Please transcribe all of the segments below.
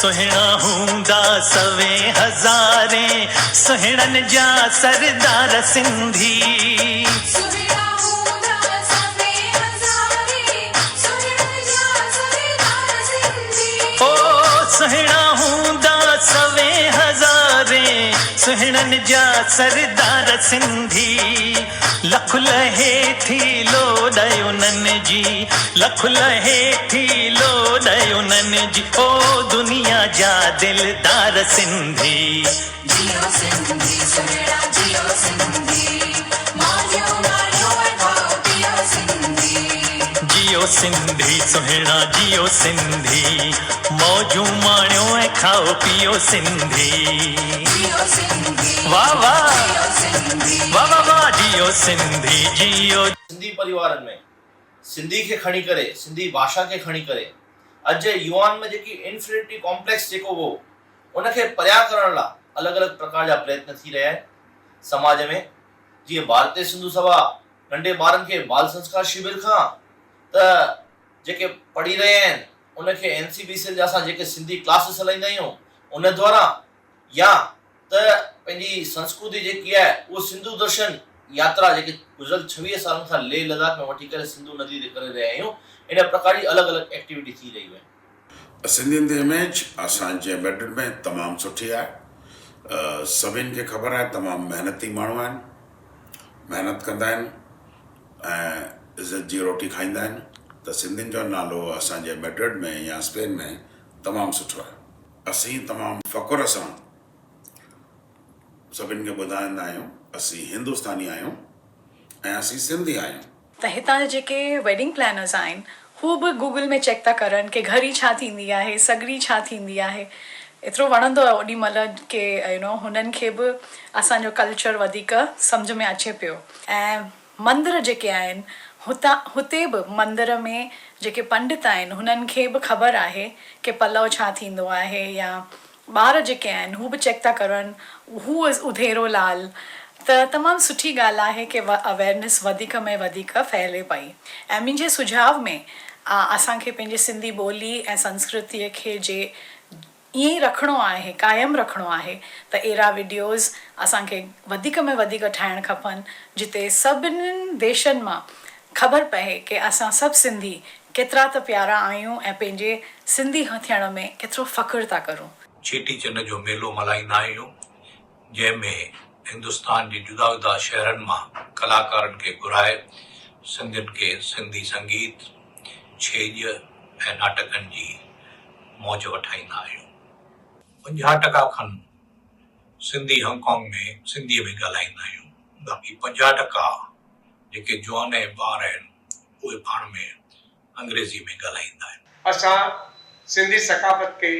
سهڻا هوندا سوين هزارين، سهڻن جا سردار سنڌي. سهڻا هوندا سوين هزارين، سهڻن جا سردار سنڌي. او سهڻا هوندا سوين هزارين، سهڻن جا سردار سنڌي. لک لهي ٿي لوڏ انهن جي، لک لهي ٿي لوڏ انهن جي، او دنيا جا دلدار سنڌي. جيئو سنڌي سهڻا جيئو سنڌي، ماڄيو ماڻيو ۽ کائو پيئو سنڌي. جيئو سنڌي سهڻا جيئو سنڌي، موجون ماڻيو ۽ کائو پيئو سنڌي. جيئو سنڌي واه واه جيئو سنڌي. واه واه واه جيئو سنڌي جيئو. سنڌي پريوارن ۾ سنڌي کي کڻي ڪري سنڌي ڀاشا کي کڻي ڪري اڄ جي يوان ۾ جيڪي انفريرٽي ڪامپليڪس جيڪو هو ان کي پريان ڪرڻ لا الڳ الڳ پرڪار جا پريتن ٿي رهيا آهن سماج ۾ جيئن ڀارتي سنڌو سڀا ننڍي ٻارن کي بال سنسڪار شبر کان ته جيڪي پڙهي رهيا آهن ان کي N C B C L جا اسان جيڪي سنڌي ڪلاسز هلائيندا آهيون ان دواران يا ته پنهنجي سنسڪرتي جيڪي آهي اهو سنڌو درشن ياترا جيڪي گذريل 26 سالن کان ليهه لداخ ۾ وٺي ڪري سنڌو ندي تي ڪري رهيا آهيون ان پرڪار جي الڳ الڳ ايڪٽيوٽي ٿي رهيون آهن. سنڌين the image اسان جي ميڊرڊ ۾ تمام سٺي آهي سڀن کي خبر آهي تمام محنتي ماڻهو آهن محنت ڪندا آهن ۽ عزت جي روٽي کائيندا آهن ته سنڌين جو نالو اسان جي ميڊرڊ ۾ يا اسپين ۾ تمام سٺو آهي. اسين تمام فخر سان سڀن کي ٻڌائيندا آهيون اسين هندستاني آهيون ۽ اسين سنڌي آهيون. ته هتان جا جيڪي ويڊنگ پلانرز آهن هو به گوگل ۾ چيڪ ٿا ڪرن ڪي گهري ڇا ٿيندي آهي سڳڙي ڇا ٿيندي آهي ايترو وڻندو آهي اوڏي مهل ڪي يو نو هنن کي به اسان جو ڪلچر وڌيڪ سمجهه ۾ اچي پيو ۽ مندر جيڪي آهن هتان هتي به مندر ۾ جيڪي پنڊت آهن هنن کي به خبر آهي ڪي پلئو ڇا ٿيندو آهي يا ٻار جيڪي آهن هو به چيڪ ٿا ڪرن هو از اڌيرو لال ته تمام سٺي ڳالهه آهي ڪي اويرنيس وڌيڪ ۾ وڌيڪ ڦهلي پئي ۽ منهنجي سجهاء ۾ اسان کي پنهنجي سنڌي ٻولي ۽ سنسڪرتي کي جي ائين ئي رکڻو آهي، قائم رکڻو آهي ته اهڙا وڊيوز اسان کي وڌيڪ ۾ وڌيڪ ٺاهڻ کپن جتي سڀني ديشن مان خبر پئي ڪي اسان سڀ سنڌي ڪيترا ته پيارا آهيون ۽ پنهنجي سنڌي ٿيڻ ۾ ڪيترو فخر ٿا ڪرون. چيٽي چنڊ جو ميلو ملهائيندا آهيون، جنهن ۾ هندستان جي جدا جدا شهرن مان ڪلاڪارن کي گهرائي سنڌين کي سنڌي سنگيت، ڇيڄ ۽ ناٽڪن جي موج وٺائيندا آهيون. 50 ٽڪا کن سنڌي هانگ ڪانگ ۾ سنڌيء ۾ ڳالهائيندا آهيون، باقي 50 ٽڪا جيڪي جوان ۽ ٻار آهن، اهي پاڻ ۾ انگريزيء ۾ ڳالهائيندا آهن. اسان سنڌي ثقافت کي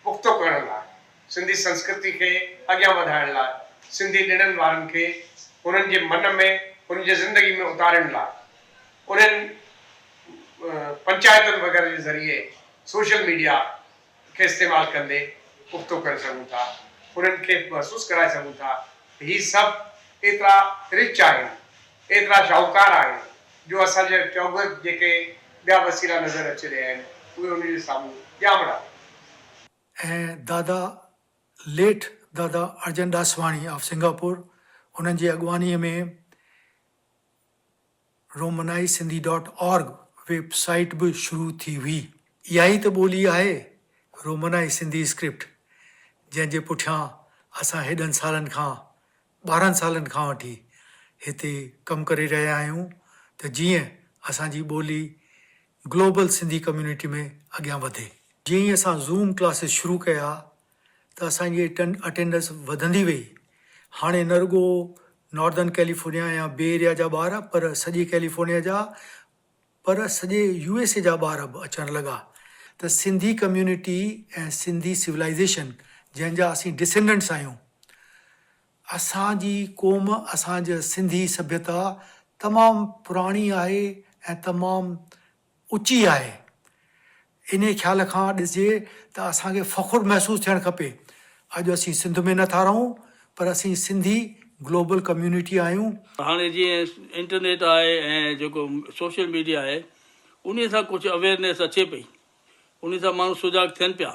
پختو ڪرڻ لاء، سنڌي سنسڪرتي کي اڳيان وڌائڻ لاء، سنڌي ڏڻن وارن کي انهن جي من ۾ انهن جي زندگي ۾ اتارڻ لاء انهن پنچائتن وغيره جي ذريعي سوشل ميڊيا کي استعمال ڪندي پختو ڪري سگهون ٿا، انهن کي محسوس ڪرائي سگهون ٿا ته هي سڀ ايترا رچ آهن، ايترا شاهوڪار آهن جو اسان جي چوگرد جيڪي ٻيا وسيلا نظر اچي رهيا آهن اهي انهن جي سامهون ڄامڙا آهن. ۽ دادا ليٽ دادا ارجن ڏاسواڻي آف سنگاپور انهن جي اڳواڻيء ۾ Romanized Sindhi dot org web site به شروع ٿي هئي. اها ئي ته ٻولي آهي رومنائي سنڌي اسڪرپٽ جنهن جي پٺيان اسان هيڏن سالن کان 12 سالن کان وٺي هتي ڪم ڪري رهيا آهيون ته جيئن اسان جي ٻولي گلوبل سنڌي ڪميونٽي ۾ اڳيان وڌي. جيئن ئي اسان زوم ڪلاسز شروع ڪيا ته اسان جي اٽينڊنس وڌندي وئي. هاڻي نه رڳو ناردرن ڪيليفورنيا يا بي ايريا جا ٻار پر سڄي ڪيليفورنيا جا پر سڄي يو ايس اي جا ٻار به اچڻ لڳا ته سنڌي ڪميونٽي ۽ سنڌي سولائيزيشن جنهن جا اسين ڊسينڊنٽس آهيون اسان جي قوم اسان جي سنڌي سڀيتا تمام پراڻي آهي ۽ تمام اچي آهي انهي خيال کان ڏسجي ته اسان کي فخر محسوس ٿيڻ کپي. اڄ اسين سنڌ ۾ نه ٿا رهون پر اسين سنڌي گلوبل ڪميونٽي آهيون. هاڻي جيئن انٽرنيٽ آهي ۽ جيڪو سوشل ميڊيا آهي انهي سان ڪجهه اويئرنيس اچي پئي انهي سان ماڻهو سجاڳ ٿين پيا.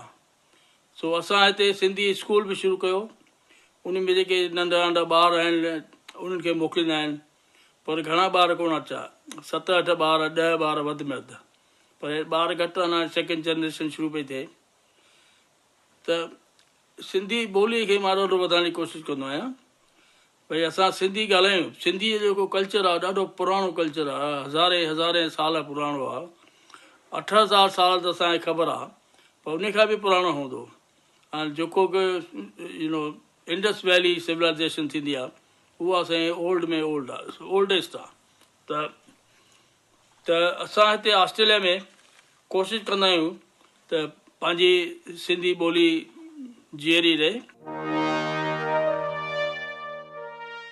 سو اسان هتي سنڌي اسڪول به شروع ڪيو ان ۾ جيڪي ننڍا ننڍا ٻار آهن انهن کي موڪليندا آهن پر گهڻا ٻار ڪونه اچا ست اٺ ٻار ڏهه ٻار وڌ ۾ وڌ پر ٻار گهٽ آهن هاڻي سيڪنڊ جنريشن شروع پئي ٿئي ته سنڌي ٻولي کي مان ڏاڍو وڌائڻ جي ڪوشش ڪندو آهيان ڀئي اسان سنڌي ڳالهايون سنڌي جو جيڪو ڪلچر آهي ڏاڍو پراڻو ڪلچر آهي هزارين هزارين سال پراڻو آهي 8000 سال ته اسان کي خبر آهي پر ان کان به پراڻو هوندو ۽ جيڪو به you know Indus valley civilisation ٿيندي آهي اها اسان جي اولڊ ۾ اولڊ آهي اولڊيسٽ آهي ته ته اسان هتي آسٽريليا ۾ ڪوشش ڪندا آهيون ته پنهنجي سنڌي ٻولي جيئري رهي.